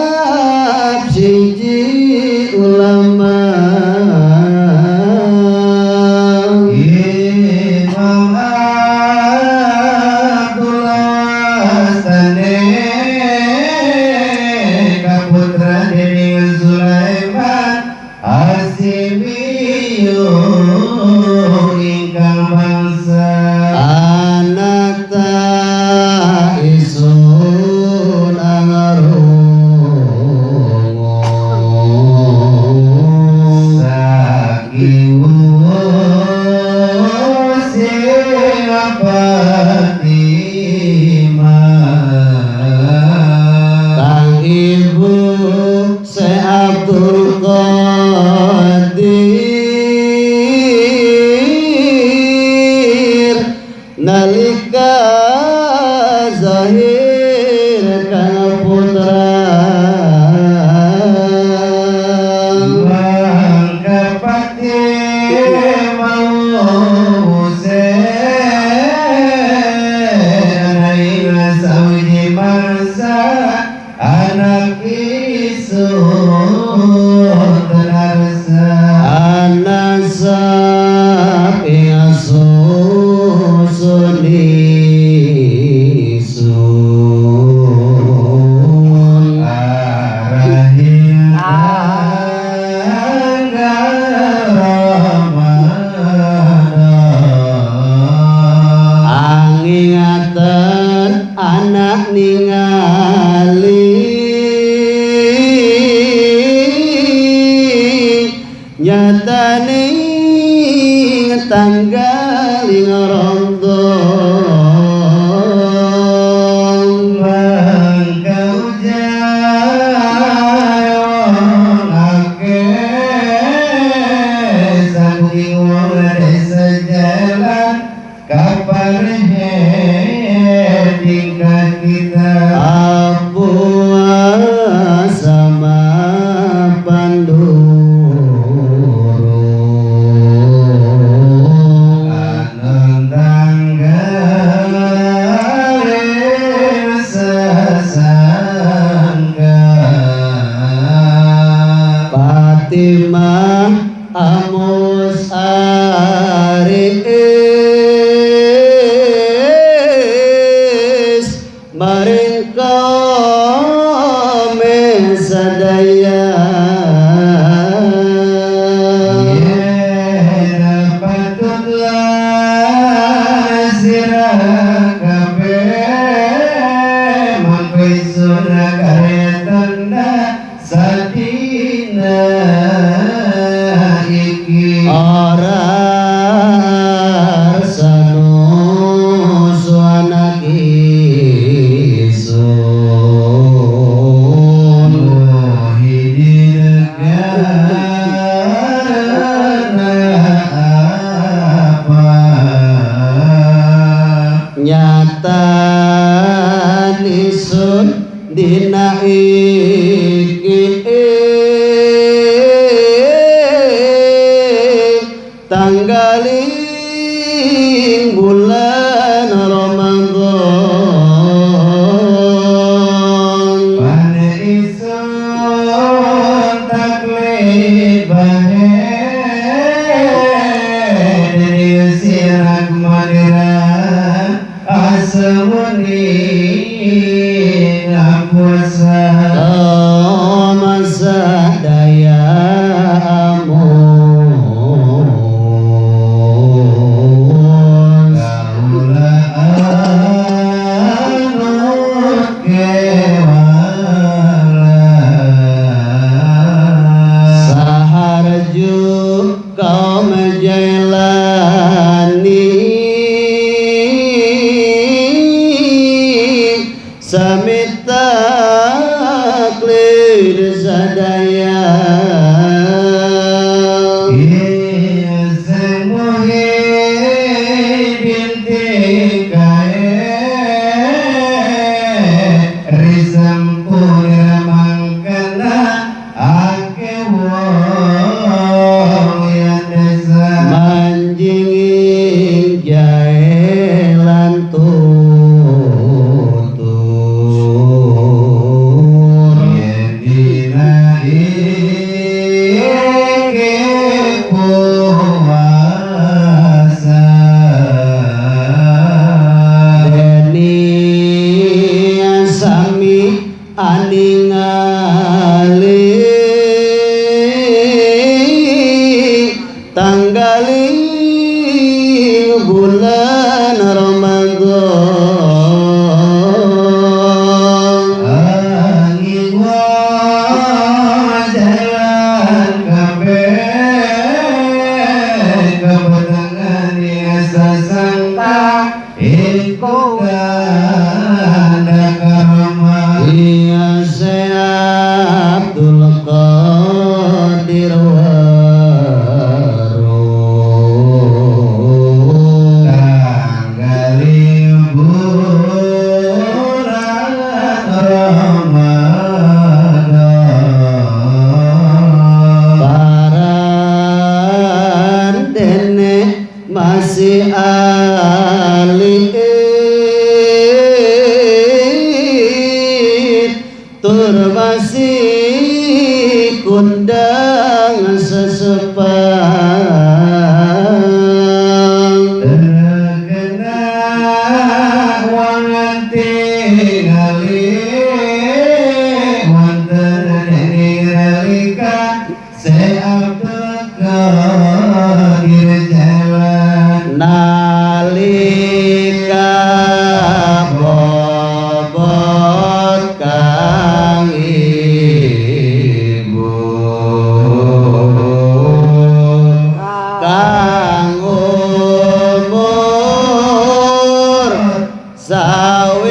Angucap siji ulama Imam Abdullah Sane kaputra dening Sulaiman Hasimiyu ingkang bangsa anak ta isun angrungu saking sing Fatimah kang ibu Syekh Abdul Qadir nalika zahir kang putra mangkapati mau Husain ing sawiji mangsa anak isun tenarsa anasab ing susuni sun arahing tanggal Ramadan angingaten anak ningali nyatane tanggal ing Ramadan mangkau wong akeh saking wong desa jalan kaparehe tingkah kita Abu sama panduru anon tanggal sesangga Fatimah Amus Aris maring kome sadaya Yen patutlah sira kabeh mangko isun karya tanda sadina iki ora arsanu anak isun Muhyiddin karena apa nyata nisun dina iki tanggaling bulan Ramadan Pane isun taklid bahe dari sirak madira asemuni ngapuasa masa daya amun kaula anut kewala saharju kaum Jailani sami taklid sadaya Iseng Muhyiddin tikae risempurna mangkana ake wong yen desa manjing jae lan tutur. Yen dina iki puasa, Deni sami aningali tanggali bulan Ramadan. Angin jalan kabeh kebetengan sasangka iku tanda karomah. Iya Syekh Abdul Qadir Waru. Tanggal bulan Ramadan, Paran dene masih alit tur masih kundang sesepang. Terkena wong tingali wonten nalika Syekh Abdul Qadir Jalan. Nalika bobot kang ibu kang umur sawidak.